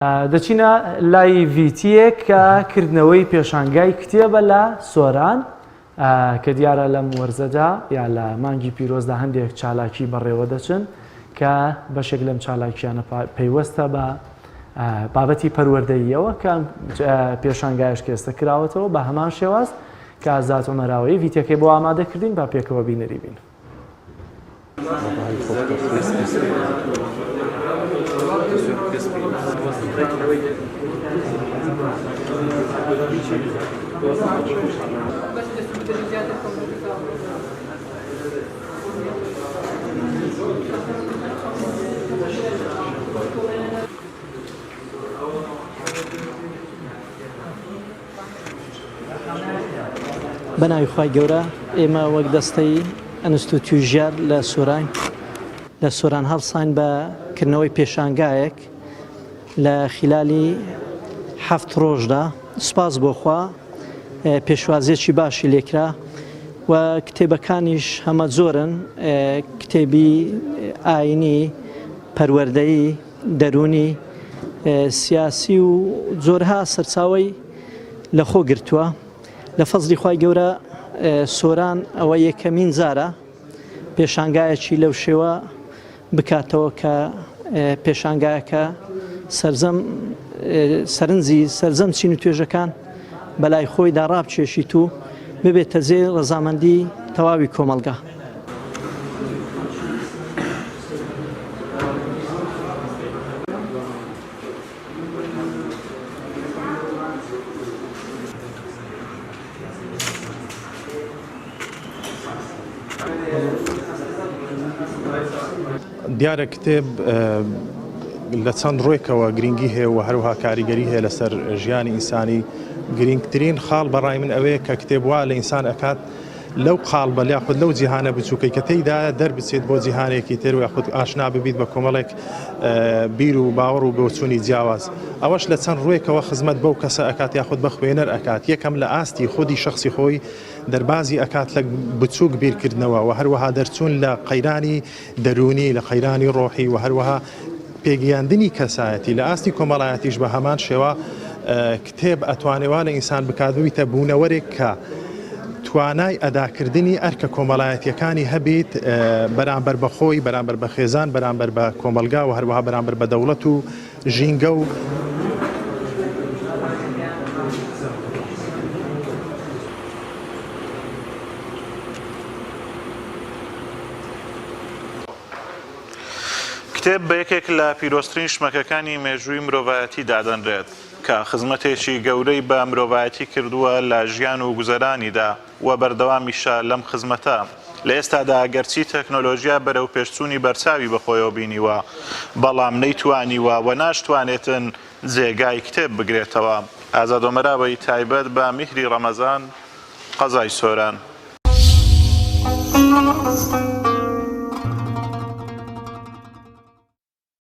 دەچینە لای ڤیتیەک کە کردنەوەی پێشانگای کتێبە لە سۆران کە دیارە لەم وەرزەدا یا لە مانگی پیرۆزدا هەندێک چالاکی بەڕێوە دەچن کە بەشێک لەم چالاکیانە پەیوەستە بە بابەتی پەروەردەییەوە کە پێشانگایش کێستە کراوەتەوە بە هەمان شێواز کە ئازاد عمەراوەی ڤیتەکەی بۆ ئامادەکردین با پێکەوە بینەری بین. بەناوی خوای گەورە ئێمە وەک دەستەی ئەنستوتیوی ژیار لە سۆران لە سۆران هەڵساین بە کردنەوەی پێشانگایەک لە خلالی هەفت ڕۆژدا سوپاس بۆ خوا پێشوازیەکی باشی لێکرا و کتێبەکانیش هەمە زۆرن کتێبی ئاینی پەروەردەیی دەروونی، سیاسی و جۆرها سەرچاوەی لەخۆ گرتووە. لە فەزلی خوای گەورە سۆران ئەوە یەکەمین جارە پێشانگایەکی لەو شێوە بکاتەوە کە پێشانگایەکە سەرجەم سەرنجی سەرجەم چین و توێژەکان بەلای خۆیدا ڕابکێشیت و ببێتە جێی ڕەزامەندی تەواوی کۆمەڵگا. دیارە کتێب لە چەند ڕووێکەوە گرنگی هەیە و هەروەها کاریگەری هەیە لەسەر ژیانی ئینسانی گرنگترین خاڵ بەڕای من ئەوەیە کە کتێب وا لە ئینسان ئەکات لەو قاڵبە یاخود لەو جیهانە بچووکەی کە تێیدایە دەربچێت بۆ جیهانێکی تر و یاخود ئاشنا ببیت بە کۆمەڵێک بیر و باوەڕ و بۆچوونی جیاواز ئەوەش لە چەند ڕووێکەوە خزمەت بەو کەسە ئەکات یاخود بە خوێنەر ئەکات یەکەم لە ئاستی خودی شخصی خۆی دەربازی ئەکات لە بچووک بیرکردنەوە و هەروەها دەرچوون لە قەیرانی دەروونی لە قەیرانی ڕۆحی و هەروەها پێگەیاندنی کەسایەتی لە ئاستی کۆمەڵایەتیش بە هەمان شێوە کتێب ئەتوانێ وا لە ئینسان بکات ببیتە بوونەوەرێک کە توانای ئەداکردنی ئەرکە کۆمەڵایەتیەکانی هەبیت بەرامبەر بە خۆی، بەرامبەر بە خێزان، بەرامبەر بە کۆمەڵگا و هەروەها بەرامبەر بە دەوڵەت و ژینگە و. کتێب بە یەکێک لە پیرۆزترین شمەکەکانی مێژووی مرۆڤایەتی دادەنرێت، کە خزمەتێکی گەورەی بە مرۆڤایەتی کردووە لە ژیان و گوزەرانیدا و بەردەوامیشە لەم خزمەتە. لە ئێستادا ئەگەرچی تەکنۆلۆژیا بەرەوپێشچوونی بەرچاوی بەخۆیەوە بینیوە، بەڵام نەیتوانیوە و ناشتوانێتن جێگای کتێب بگرێتەوە. ئازاد ئۆمەراوەیی تایبەت بە میهری ڕەمەزان، قەزای سۆران.